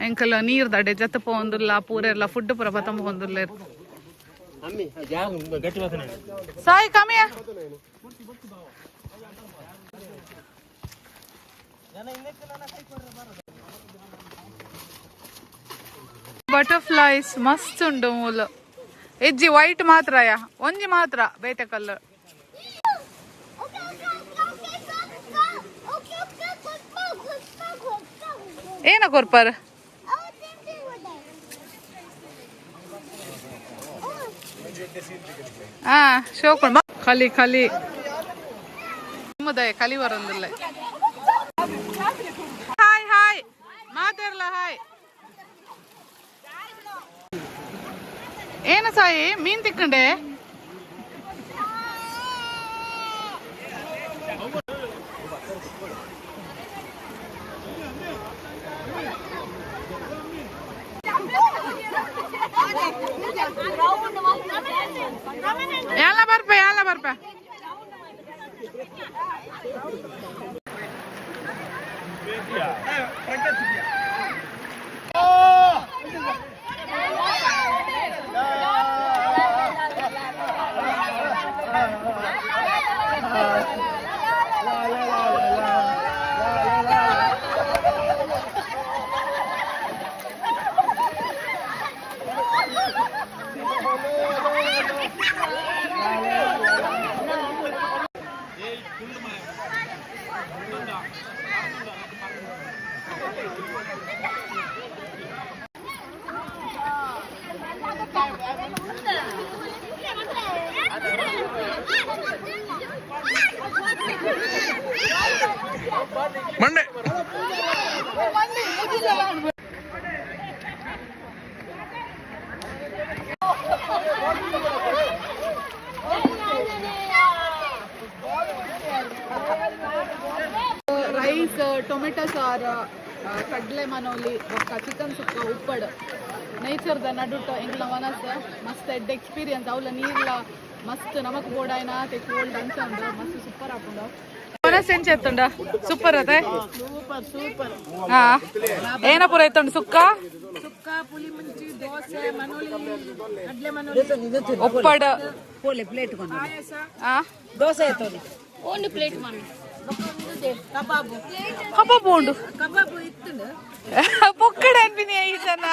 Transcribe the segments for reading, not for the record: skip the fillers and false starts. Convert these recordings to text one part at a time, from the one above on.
ಎಂಕಲ್ ನೀರ್ ದಡೆ ಜತ್ತ ಪೋಂದುಲ್ಲ ಪೂರೆಲ್ಲ ಫುಡ್ ಪೂರ ಬತ್ತಂಬ ಪೋಂದುಲ್ಲ. ಸಾಯಿ ಕಮ್ಮಿಯ. ಬಟರ್ಫ್ಲೈಸ್ ಮಸ್ತ್ ಉಂಡು ಮೂಲು. ಎಜ್ಜಿ ವೈಟ್ ಮಾತ್ರ ಯಾ, ಒಂಜಿ ಮಾತ್ರ ಬೇತೆ ಕಲರ್. ಏನ ಕೊರ್ಪಾರ? ಹಾ, ಶೋಕ್ ಖಾಲಿ ಖಾಲಿ ಕಲಿ ಬರೋದಿಲ್ಲ. ಹಾಯ್ ಹಾಯ್ ಮಾತಾಡಲ್ಲ. ಹಾಯ್. ಏನ ಸಾಯಿ, ಮೀನ್ ತಿಕ್ಕಂಡೆ? ಎಲ್ಲ ಬರ್ಪೆ, ಎಲ್ಲ ಬರ್ಪೆ. ಮಂಡೆ. ರೈಸ್, ಟೊಮೆಟೊ ಸಾರು, ಕಡಲೆ ಮನೋಲಿ ಬೊಕ್ಕ ಚಿಕನ್ ಸುಕ್ಕ ಉಪ್ಪಡ್. ನೇಚರ್ದ ನಡುಟ ಎಂಗ್ಲ ಮನಸ್ಸು ಮಸ್ತ್ ಎಡ್ಡೆ ಎಕ್ಸ್ಪೀರಿಯನ್ಸ್. ಅವಲ ನೀರ್ಲ ಮಸ್ತ್ ನಮಕ್ ಬೋಡಾಯ್ನ ಕೋಲ್ಡ್ ಅಂಚ ಉಂಡು. ಮಸ್ತ್ ಸೂಪರ್ ಆಪುಂಡು. ಮನಸ್ಸು ಎಂಚ ಎತ್ತುಂಡ? ಸೂಪರ್ ಅದೇ. Super super. ಹಾ, ಏನ ಪೂರ ಎತ್ತುಂಡು? ಸುಕ್ಕ? ಸುಕ್ಕ, ಪುಲಿ ಮುಂಚಿ, ದೋಸೆ, ಮನೋಲಿ, ಕಡಲೆ ಮನೋಲಿ. ಉಪ್ಪಡ್. ಪೋಲೆ ಪ್ಲೇಟ್. ಪಾಯಸ. ಆ. ದೋಸೆ ಎತ್ತೋಲಿ. ಒಂದು ಪ್ಲೇಟ್ ಮಮ್ಮಿ. ಕಬಾಬು. ಕಬಾಬ್ ಉಂಡು. ಕಬಾಬು ಇತ್ತು. ಪೊಕ್ಕಡೆ ಅನ್ಪಿನಿ ಈ ಜನ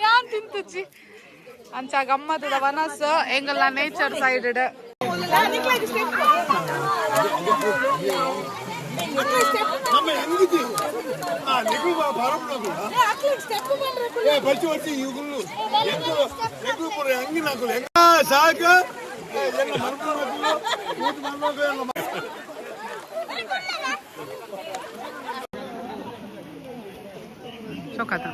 ಯಾನ್ ತಿಂತುಚ್ಚಿ. ಅಂಚ ಗಮ್ಮತ್ತದ ವನಸ್ ಎಂಗಲ್ಲ ನೇಚರ್ ಸೈಡ್. ನಮ್ಮ ಹೆಂಗಿದ್ದೀವಿ ನಿಗು ಬರಬಿಡೋದು. ಏ ಬಚ್ಚಿ ಬಚ್ಚಿ ಇವುಗಳು ಎಂಗುಲು ಎಂಗುಲು ಪೂರ ಹೆಂಗಿ ನಾಕುಲು ಹೆಂಗ ಸಾಕ ಎಂಗ ಮರ್ಪು ಊಟ ಮರ್ಪು ಎಂಗ. ಶೋಕಾತ.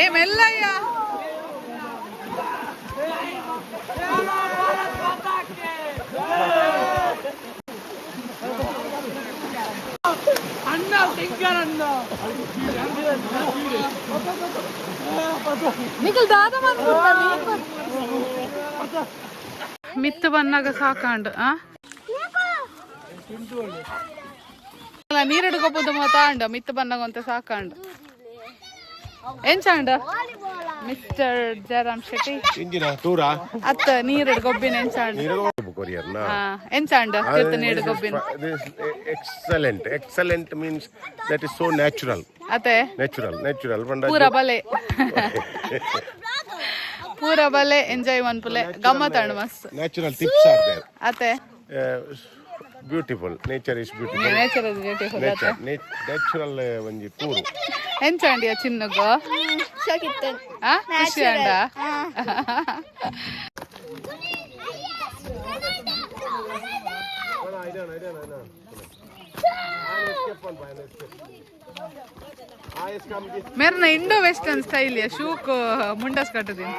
ಏ ಮೆಲ್ಲಯ್ಯ. ನಿಖಲ್ ದಾದ. ಮಿತ್ತು ಬನ್ನಾಗ ಸಾಕಾಂಡ್. ಆ ನೀರಡ್ಕೊಬೋದು ಮಾತಾಂಡ. ಮಿತ್ತು ಬನ್ನಾಗ ಅಂತ ಸಾಕಾಂಡ್. ಎಂಚಾಂಡ ಮಿಸ್ಟರ್ ಜಯರಾಮ್ ಶೆಟ್ಟಿ? ಇಂಜಿನ ಟೂರಾ? ಅತ್ತ ನೀರಡ್ ಗೊಬ್ಬಿನ ಎಂಚಾಂಡ್? ಕೊರಿಯರ್ನ. ಹಾ, ಎಂಚಾಂಡ ತಿರ್ತ ನೀರು ಗೊಬ್ಬಿನ? Excellent. Excellent means that is so natural. ಅತೆ. Natural, natural. ಪೂರ ಬಲೆ, ಪೂರ ಬಲೆ ಎಂಜಾಯ್ ಮನ್ಪುಲೆ. ಗಮ್ಮತ್ತಾಂಡ್ ಮಸ್ತ್. Natural tips are there. ಅತೆ. Beautiful, nature is beautiful. Nature is beautiful. ಅತೆ. ನೇಚರ್, ನ್ಯಾಚುರಲ್ ಒಂಜಿ ಟೂರ್. ಎಂಚಾಂಡಿಯ ಚಿನ್ನುಗು? ಆ, ಖುಷಿ ಅಂಡ? ಮೇರ್ನ ಇಂಡೋ ವೆಸ್ಟರ್ನ್ ಸ್ಟೈಲ್ ಶೂಕ್ ಮುಂಡಸ್ ಕಟ್ಟದಿನಿ.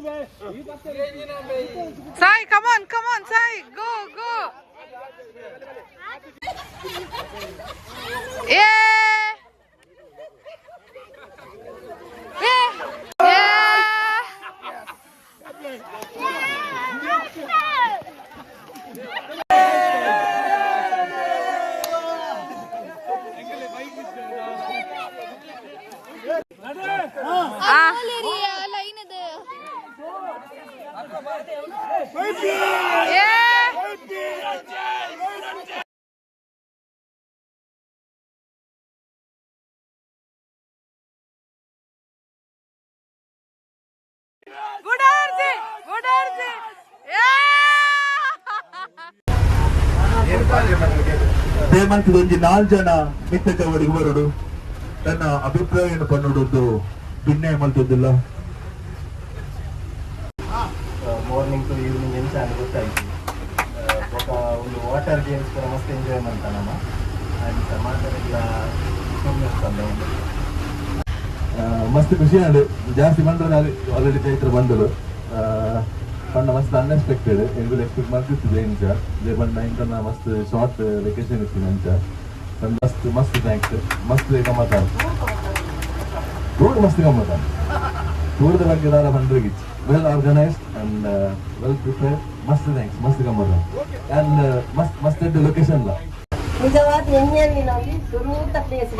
Sai, come on, come on, Sai, go, go. Yeah! Yeah! Yeah! Yeah! Good good ದೇಮಂತದೊಂಜಿ ನಾಲ್ ಜನ ಮಿತ್ತ ಚವಡಿಗೆ ಬರುಡು ತನ್ನ ಅಭಿಪ್ರಾಯವನ್ನು ಪನ್ನುಡೊಂದು ಭಿನ್ನ ಮಲ್ತೊಂದಿಲ್ಲ. ಮಾರ್ನಿಂಗ್ ಟು ಈವ್ನಿಂಗ್ ಎಂಚ ಅಂದ್ ಗೊತ್ತಾಯ್ತು. ಬೊಕ ಒಂದು ವಾಟರ್ ಗೇಮ್ಸ್ ಪೂರ ಮಸ್ತ್ ಎಂಜಾಯ್ ಮಂತ ನಮ. ಅಂಚ ಮಾತೆರೆಗ್ಲ ಸೊಲ್ಮೆಲು ಉಂಡು. ಮಸ್ತ್ ಖುಷಿ ಆಂಡ್. ಜಾಸ್ತಿ ಬಂದ್ರೆ ಆಲ್ರೆಡಿ ಚೈತ್ರ ಬಂದಳು ಪಂಡ ಮಸ್ತ್ ಅನ್ಎಕ್ಸ್ಪೆಕ್ಟೆಡ್. ಎಂಕುಲು ಎಕ್ಸ್ಪೆಕ್ಟ್ ಮಲ್ತಿತ್ತಿದೆ ಇಂಚ ಜೆ ಪಂಡ ಇಂಕಲ್ನ ಮಸ್ತ್ ಶಾರ್ಟ್ ವೆಕೇಶನ್ ಇತ್ತಿನ ಅಂಚ ಪಂಡ. ಮಸ್ತ್ ಮಸ್ತ್ thanks. ಮಸ್ತ್ ಗಮ್ಮತ್, ಟೂರ್ ಮಸ್ತ್ ಗಮ್ಮತ್. ಟೂರ್ದ ಬಗ್ಗೆ ದಾಲ ಪಂಡ್ರೆಗಿಚ್ಚಿ. Well organised and well prepared. ಮಸ್ತ್ thanks, ಮಸ್ತ್ ಗಮ್ಮತ್ ಅಂಡ್ ಮಸ್ತ್ ಮಸ್ತ್ ಲೊಕೇಶನ್ ಲ. ನಿಜವಾದ ಎಣ್ಣೆಯಲ್ಲಿ ಸುರೂತ ಪ್ಲೇಸ್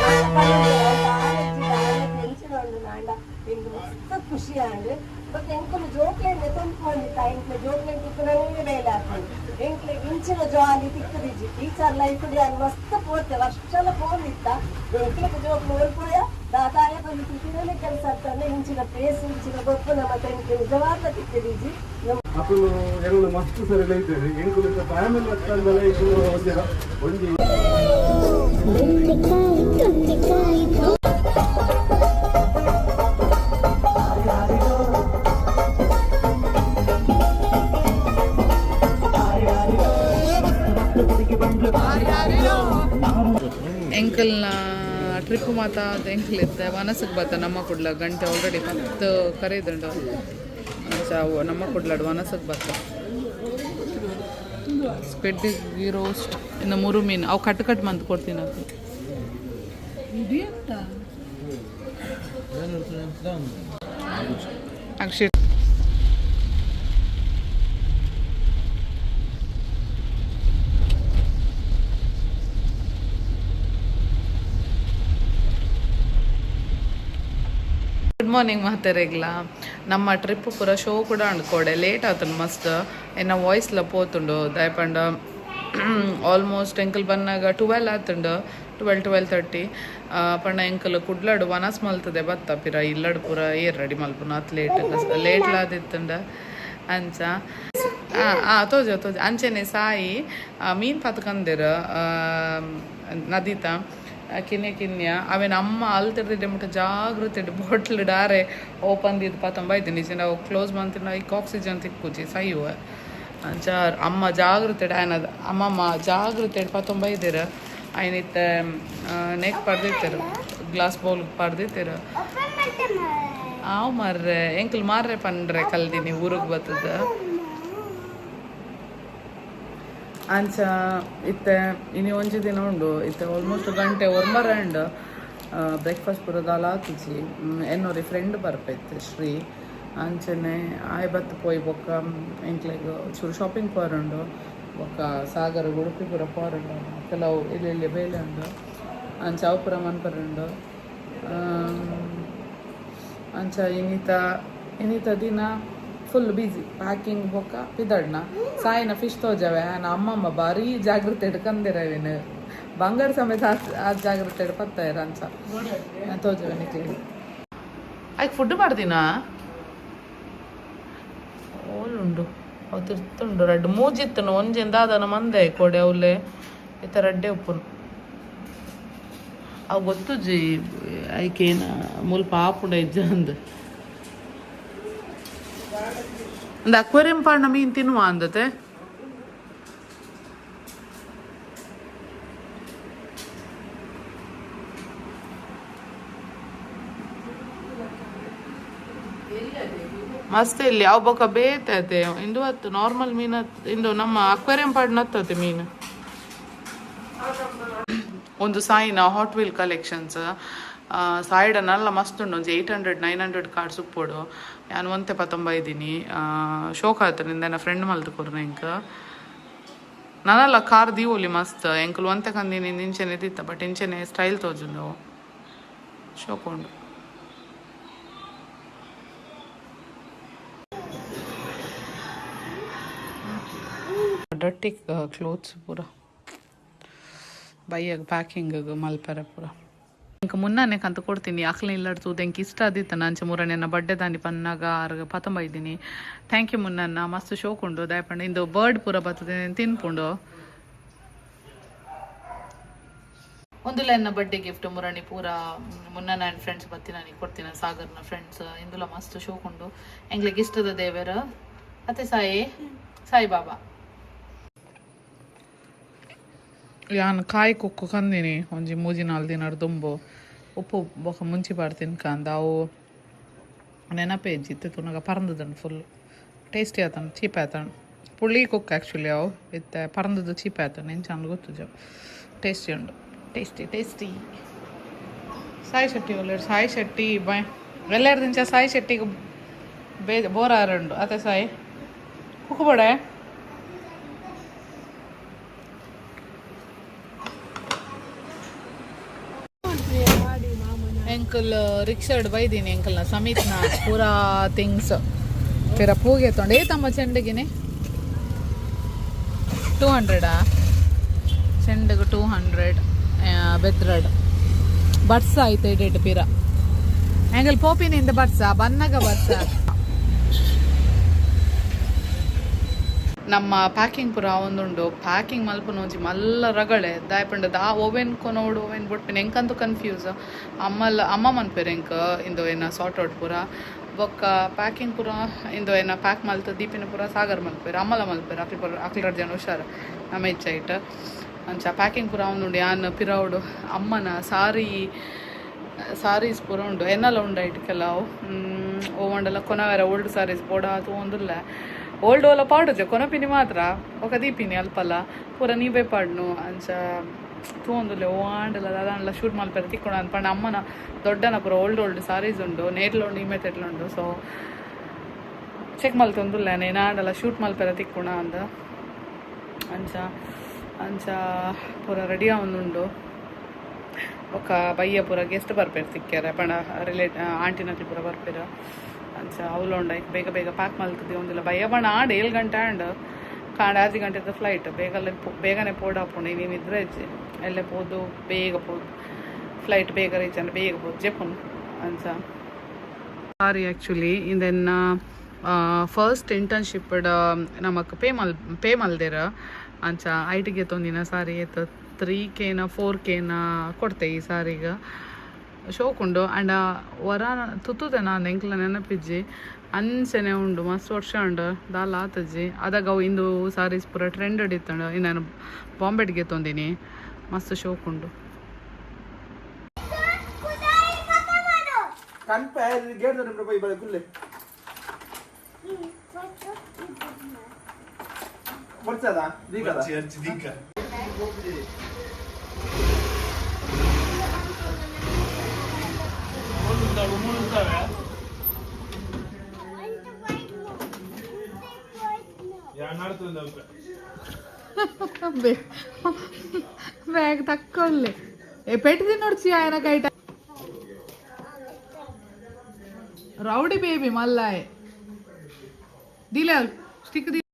ಉಂಡು ನಾಂಡ ಎಂಕ್ ಮಸ್ತ್ ಖುಷಿ ಆಂಡ್. ಬೊಕ್ಕ ಎಂಕುಲು ಜೋಕ್ಲೆನ್ ತಂಪೊಂದಿತ್ತ, ಎಂಕ್ಲೆ ಜೋಕ್ಲೆನ್ ತಿಕ್ಕುನವೇ ಬೇಲೆ ಆಪುಂಡು. ಎಂಕ್ಲೆ ಇಂಚಿನ ಜಾಲಿ ತಿಕ್ಕುದಿಜ್ಜಿ. ಟೀಚರ್ ಲೈಫ್ ಯಾನ್ ಮಸ್ತ್ ಪೋತೆ, ವರ್ಷಲ ಪೋಂದಿತ್ತ. ಎಂಕ್ಲೆಗ್ ಜೋಕ್ಲು ಓಲ್ಪೋಯ ದಾದಾಯ ಬಂದು ತಿಕ್ಕಿನೇ ಕೆಲಸ ಆಗ್ತಾನೆ. ಇಂಚಿನ ಪ್ಲೇಸ್, ಇಂಚಿನ ಗೊಪ್ಪುನ ಮತ್ತೆ ಎಂಕ್ಲೆ ನಿಜವಾದ ತಿಕ್ಕುದಿಜ್ಜಿ. ಅಕುಲು ಎಂಕುಲು ಮಸ್ತ್ ಸರಿ ಲೈತೇವೆ. ಎಂಕುಲು ಫ್ಯಾಮಿಲಿ ಹತ್ತಂದಲ ಎಂಕುಲು ಒಂಜಿ ಒಂಜಿ ಎಂಕಲ್ನ ಟ್ರಿಪ್ ಮಾತ ಎಂಕಲ್ ಇತ್ತೆ ವನಸಕ್ಕೆ ಬತ್ತ. ನಮ್ಮ ಕುಡ್ಲ ಗಂಟೆ ಆಲ್ರೆಡಿ 10 ಕರೆದುಂಡು. ಅಂಚ ಅವು ನಮ್ಮ ಕುಡ್ಲಾಡ್ ವನಸಕ್ಕೆ ಬತ್ತ. ಸ್ಕ್ವಿಡ್ ರೋಸ್ಟ್ ಇನ್ನು ಮುರು ಮೀನು ಅವು ಕಟ್ ಕಟ್ ಮಂತ್ ಕೊಡ್ತೀನಿ ಅದು. ಅಕ್ಷಿ. ಗುಡ್ ಮಾರ್ನಿಂಗ್ ಮಾತೆರೆಗ್ಲ. ನಮ್ಮ ಟ್ರಿಪ್ ಪೂರ ಶೋ ಕೂಡ ಅಂಡ್ಕೋಡೆ ಲೇಟ್ ಆತುಂಡು ಮಸ್ತ್. ಎನ್ನ ವಾಯ್ಸ್ಲ ಪೋತುಂಡು ದಯಪಂಡ. ಆಲ್ಮೋಸ್ಟ್ ಎಂಕಲ್ ಬನ್ನಾಗ 12 ಆತುಂಡು, 12, 12:30. ಪಂಡ ಎಂಕಲ್ ಕುಡ್ಲಡ್ ವನಸ್ ಮಲ್ತದೆ ಬತ್ತ ಪಿರ ಇಲ್ಲಡ್ ಪೂರ ಏರ್ ರೆಡಿ ಮಲ್ಪುನ ಅತ್ ಲೇಟ್ ಲೇಟ್ ಲಾದಿತ್ತುಂಡ ಅಂಚ. ಆ ತೋಜ ತೋಜ ಅಂಚೆನೆ ಸಾಯಿ ಮೀನ್ ಪತ್ಕಂದಿರು ನದಿತ ಕಿನ್ಯ ಕಿನ್ಯ ಅವೇನ ಅಮ್ಮ ಅಲ್ತಿರ್ದಿಡ್ಡೆ ಮುಟ್ಟ ಜಾಗೃತಿ ಬಾಟ್ಲ್ ಡಾರೆ ಓಪನ್ ದಿದ್ದು ಪತಂಬ ಇದ್ದೀನಿ. ನಿಜ ನಾವು ಕ್ಲೋಸ್ ಮಂತಿನ ಐಕ್ ಆಕ್ಸಿಜನ್ ತಿಕ್ಕುಜಿ ಸೈಯುವ. ಅಂಚ ಅಮ್ಮ ಜಾಗೃತಿ ಆಯ್ನದ ಅಮ್ಮಮ್ಮ ಜಾಗೃತಿ ಪತೊಂಬ ಇದ್ದೀರ. ಆಯ್ನಿತ್ತ ನೆಕ್ ಪಡ್ದಿತ್ತೆರು, ಗ್ಲಾಸ್ ಬೌಲ್ ಪಡ್ದಿತ್ತೆರು. ಆವ್ ಮಾರ್ರೆ, ಎಂಕಲ್ ಮಾರ್ರೆ ಪಂಡ್ರೆ ಕಲ್ದಿನಿ ಊರಿಗೆ ಬತ್ತದ. ಅಂಚ ಇತ್ತೆ ಇನಿ ಒಂಜಿ ದಿನ ಉಂಡು. ಇತ್ತೆ ಆಲ್ಮೋಸ್ಟ್ ಗಂಟೆ ಒರ್ಮರ ಉಂಡು. ಬ್ರೇಕ್ಫಾಸ್ಟ್ ಪೂರ ದಾಲ ಆತಿಜಿ. ಎನ್ನೋರಿ ಫ್ರೆಂಡ್ ಬರ್ಪೈತೆ ಶ್ರೀ. ಅಂಚನೆ ಆಯ್ ಬತ್ತು ಪೋಯ್ ಬೊಕ್ಕ ಎಂಕ್ಲೆಗ್ ಚೂರು ಶಾಪಿಂಗ್ ಪೋರುಂಡು. ಬೊಕ್ಕ ಸಾಗರ ಉಡುಪಿ ಪೂರ ಪೋರುಂಡು. ಕೆಲವು ಇಲ್ಲಿ ಇಲ್ಲಿ ಬೇಲೆ ಉಂಡು. ಅಂಚ ಅವು ಪೂರ ಮನ್ಪರುಂಡು. ಅಂಚ ಇನ್ನಿತ ಇನ್ನಿತ ದಿನ ಫುಲ್ ಬ್ಯುಸಿ ಪ್ಯಾಕಿಂಗ್ ಬೊಕ್ಕ ಪಿದಡ್ನ. ಸಾಯಿನ ಫಿಶ್ ತೋಜವೆ. ಆನ ಅಮ್ಮಮ್ಮ ಭಾರಿ ಜಾಗೃತೆ ಇಟ್ಕಂದಿರವೇನು, ಬಂಗಾರ ಸಮೇತ ಆ ಜಾಗೃತೆ ಪತ್ತಾಯಿರ. ಅಂಚ ತೋಜವೆ ನಿಕ್ಲಿ. ಆಯ್ತು, ಫುಡ್ ಮಾಡ್ದಿನ ಓಲುಂಡು ಅವು ತಿರ್ತುಂಡು. ರಡ್ಡ್ ಮೂಜಿತ್ತುಂಡು, ಒಂಜೆನ್ ದಾದನ ಮಂದೆ ಕೋಡೆ ಅವಲೆ ಇತ್ತ ರಡ್ಡೆ ಉಪ್ಪುನು. ಅವು ಗೊತ್ತುಜಿ ಐಕೇನ ಮುಲ್ಪ ಆಪುಂಡ ಇಜ್ಜ ಅಂದ್. ಒಂದು ಅಕ್ವೇರಿಯಂ ಪಾಂಡ ಮೀನು ತಿನ್ನುವ ಅಂದತೆ. ಮಸ್ತ್ ಇಲ್ಲಿ ಅವು ಬೊಕ ಬೇತೆ ಇಂದು ಅತ್ತು ನಾರ್ಮಲ್ ಮೀನು ಇಂದು ನಮ್ಮ ಅಕ್ವೇರಿಯಂ ಪಾಡ್ ನತ್ತತೆ ಮೀನು. ಒಂದು ಸಾಯಿನ ಹಾಟ್ ವೀಲ್ ಕಲೆಕ್ಷನ್ಸ್ ಸಾಯಿಡ ನಲ್ಲ ಮಸ್ತ್ ಉಂಡು. ಒಂಜಿ 800 900 ಕಾರ್ಡ್ಸ್ ಉಪ್ಪೊಡು. ಯಾನ್ ಒಂತೆ ಪತ್ತೊಂಬ ಇದ್ದೀನಿ ಶೋಕ್ ಆಯ್ತು ನಿಂದ ಫ್ರೆಂಡ್ ಮಲ್ತು ಕೊರ್ನ ಎಂಕ್. ನನಲ್ಲ ಕಾರ್ ದೀವೊಲಿ ಮಸ್ತ್ ಎಂಕುಲು ಒಂತೆ ಕಂದಿನಿ ಇಂಚೆನೆ ದಿತ್ತ ಬಟ್ ಇಂಚೆನೆ ಸ್ಟೈಲ್ ತೋಜುಂಡು ಶೋಕ್ ಉಂಡು. ಡರ್ಟಿ ಕ್ಲೋತ್ಸ್ ಪೂರ ಬೈಯಾಗ ಪ್ಯಾಕಿಂಗ್ ಮಲ್ಪೆರೆ ಪೂರ. ಇಂಕ ಮುನ್ನಾನೆ ಕಂತ ಕೊಡ್ತೀನಿ ಅಕ್ಲ ಇಲ್ಲಡ್ತು ಎಂಕ್ ಇಷ್ಟ ಆದಿತ್ತ ನಂಚ ಮುರನೆನ್ನ ಬಡ್ಡೆ ದಾನಿ ಪನ್ನಾಗ ಆರ್ಗ ಪತಂಬ ಇದ್ದೀನಿ. Thank you ಮುನ್ನನ್ನ ಮಸ್ತ್ ಶೋಕ್ ಉಂಡು ದಯಪಂಡ ಇಂದು ಬರ್ಡ್ ಪೂರ ಬರ್ತದೆ ತಿನ್ಪುಂಡು. ಒಂದುಲ ಎನ್ನ ಬರ್ಡೇ ಗಿಫ್ಟ್ ಮುರಣಿ ಪೂರ ಮುನ್ನನ ಆ್ಯಂಡ್ ಫ್ರೆಂಡ್ಸ್ ಬತ್ತಿ ನಾನು ಕೊಡ್ತೀನಿ ಸಾಗರ್ನ ಫ್ರೆಂಡ್ಸ್ ಇಂದುಲ ಮಸ್ತ್ ಶೋಕ್ ಉಂಡು ಎಂಗ್ಲಿಗೆ ಇಷ್ಟದ ದೇವರ ಅತ್ತೆ ಸಾಯಿ ಸಾಯಿಬಾಬಾ. ಯಾನ್ ಕಾಯಿ ಕುಕ್ಕು ಕಂದಿನಿ ಒಂಜಿ ಮೂಜಿ ನಾಲ್ ದಿನ ದುಂಬು ಉಪ್ಪು ಬೊಕ ಮುಂಚಿ ಪಾಡ್ತೀನಿ ಕಂದ ಅವು ನೆನಪೇ ಇಜ್ಜಿ ತುನಗ ಪರಂದದಂಡು ಫುಲ್ ಟೇಸ್ಟಿ ಆತಂಡು ಚೀಪ್ ಆತಂಡು ಪುಳ್ಳಿ ಕುಕ್ ಆ್ಯಕ್ಚುಲಿ ಅವು ಇತ್ತೆ ಪರಂದದ್ದು ಚೀಪ್ ಆತಂಡು ಎಂಚ ಗೊತ್ತುಜ ಟೇಸ್ಟಿ ಉಂಡು ಟೇಸ್ಟಿ ಟೇಸ್ಟಿ. ಸಾಯಿ ಶೆಟ್ಟಿ ಒಳ್ಳೆ ಸಾಯಿ ಶೆಟ್ಟಿ ಬಾಯ್ ಎಲ್ಲರದಿಂಚ ಸಾಯಿ ಶೆಟ್ಟಿಗೆ ಬೇ ಬೋರ್ ಆರುಂಡು ಅತ್ತೆ ಸಾಯಿ ಕುಕ್ಕು ಬೋಡೆ. ಎಂಕಲ್ ರಿಕ್ಷಾಡ್ ಬೈದೀನಿ ಎಂಕಲ್ನ ಸಮೀತ್ನ ಪೂರಾ ಥಿಂಗ್ಸ್ ಪಿರ ಪೂಗೆ ತೊಂಡೆ ಏತಮ್ಮ ಚೆಂಡಿಗಿನಿ 200 ಚೆಂಡಿಗೆ 200 ಬೆದ್ರಡ್ ಬಟ್ಸ ಆಯ್ತು ಇಡೆಟ್ ಪಿರ ಎಂಕಲ್ ಪೋಪಿನಿಂದ ಬಟ್ಸ ಬನ್ನಗ ಬಟ್ಸ. ನಮ್ಮ ಪ್ಯಾಕಿಂಗ್ ಪೂರ ಒಂದುಂಡು ಪ್ಯಾಕಿಂಗ್ ಮಲ್ಪುನ ಒಂಜಿ ಮಲ್ಲ ರಗಳೆ ದಾಯಪಂಡ ದಾ ಓವೆನ್ ಕೊನೋಡು ಓವೆನ್ ಬುಡ್ಪಿನ ಎಂಕಂತೂ ಕನ್ಫ್ಯೂಸ್ ಅಮ್ಮಲ್ಲ ಅಮ್ಮ ಮನ್ಪೆರ್ ಎಂಕ್ ಇಂದು ಏನ ಸಾರ್ಟ್ ಔಟ್ ಪೂರ ಬೊಕ್ಕ ಪ್ಯಾಕಿಂಗ್ ಪೂರ ಇಂದು ಏನ ಪ್ಯಾಕ್ ಮಲ್ತು ದೀಪಿನ ಪೂರ ಸಾಗರ್ ಮಲ್ಪೆರ್ ಅಮ್ಮಲ ಮಲ್ಪೆರ್ ಅಕ್ಲ್ ಪೂರ ಅಕ್ಲ್ ರಡ್ಡ್ ಜನ ಹುಷಾರ್ ನಮ್ಮ ಇಚ್ಛೆ ಇಟ್ಟು ಅಂಚ ಪ್ಯಾಕಿಂಗ್ ಪೂರ ಒಂದುಂಡು ಯಾನ್ ಪಿರವುಡು ಅಮ್ಮನ ಸಾರಿ ಸಾರೀಸ್ ಪೂರ ಉಂಡು ಎನ್ನಲ ಉಂಡು ಐಟ್ ಕೆಲವು ಓ ಕೊನವೆರ ಓಲ್ಡ್ ಸಾರೀಸ್ ಬೋಡ ತೂವೊಂದುಲ್ಲೆ ಓಲ್ಡ್ ಓಲ ಪಾಡುಜೆ ಕೊನಪಿನಿ ಮಾತ್ರ ಬೊಕ ದೀಪಿನಿ ಅಲ್ಪಲ ಪೂರ ನೀವೇ ಪಾಡ್ನು ಅಂಚ ತೂವೊಂದುಲ್ಲೆ ಓ ಆಂಡಲ ದಾದಾಂಡಲ ಶೂಟ್ ಮಲ್ಪೆರೆ ತಿಕ್ಕುಂಡು ಅಂದ್ ಪಂಡ ಅಮ್ಮನ ದೊಡ್ಡನ ಪೂರ ಓಲ್ಡ್ ಓಲ್ಡ್ ಸಾರೀಸ್ ಉಂಡು ನೇರ್ಲ ಉಂಡು ಈಮೆತೆಟ್ಲ ಉಂಡು ಸೊ ಚೆಕ್ ಮಲ್ತೊಂದುಲ್ಲೆ ಏನಾಂಡಲ ಶೂಟ್ ಮಲ್ಪೆರೆ ತಿಕ್ಕುಣ ಅಂದ್ ಅಂಚ ಅಂಚ ಪೂರ ರೆಡಿ ಆವೊಂದುಂಡು. ಬೊಕ ಬಯ್ಯ ಪೂರ ಗೆಸ್ಟ್ ಬರ್ಪೆರ್ ತಿಕ್ಕೆರೆ ಪಂಡ ರಿಲೇಟ್ ಆಂಟಿನಕುಲು ಪೂರ ಬರ್ಪೆರ್ ಅಂಚ ಅವ್ಲು ಉಂಡು ಐಕ್ ಬೇಗ ಬೇಗ ಪ್ಯಾಕ್ ಮಲ್ತುದು ಒಂದಿಲ್ಲ ಬಯ್ಯ ಪಂಡ ಆಂಡ್ 7 ಗಂಟೆ ಆಂಡ್ ಕಾಂಡೆ 5 ಗಂಟೆದ ಫ್ಲೈಟ್ ಬೇಗಲೆ ಬೇಗನೆ ಪೋಡಾಪುಂಡು ಇನಿ ನಿದ್ರೆ ಇಜ್ಜಿ ಎಲ್ಲೆ ಪೋದು ಬೇಗ ಪೋದು ಫ್ಲೈಟ್ ಬೇಗ ರೀಚ್ ಆಂಡ ಬೇಗ ಪೋದು ಜೆಪ್ಪುನು ಅಂಚ. ಸಾರಿ ಆ್ಯಕ್ಚುಲಿ ಇಂದೆನ್ನ ಫಸ್ಟ್ ಇಂಟರ್ನ್ಶಿಪ್ ನಮಕ್ ಪೇ ಮಲ್ದೆರ್ ಅಂಚ ಐಟಿಗೆ ತೊಂದಿನ ಸಾರಿ ಏತ್ 3K 4K ಕೊಡ್ತೆ ಈ ಸಾರಿಗ ಶೋಕ್ ಉಂಡು ಆಂಡ ವರ ತುತ್ತುದೆ ನಾನು ಎಂಕ್ಲ ನೆನಪಿಜ್ಜಿ ಅಂಚನೆ ಉಂಡು ಮಸ್ತ್ ವರ್ಷ ಉಂಡು ದಾಲ ಆತಜ್ಜಿ ಅದಾಗ ಅವು ಇಂದು ಸಾರೀಸ್ ಪೂರ ಟ್ರೆಂಡ್ ಇತ್ತಂಡು ನಾನು ಬಾಂಬೆಡ್ಗೆ ತೊಂದಿನಿ ಮಸ್ತ್ ಶೋಕ್ ಉಂಡು. ಬ್ಯಾಗ್ ತಕ್ಕೊಳ್ಳಿ ಪೆಟ್ಟು ತಿನ್ನೋಡ್ಚಿ ఆయన ಕೈಟ ರೌಡಿ ಬೇಬಿ ಮಲ್ಲಾಯ್ ದಿಲ ಸ್ಟಿಕ್ the.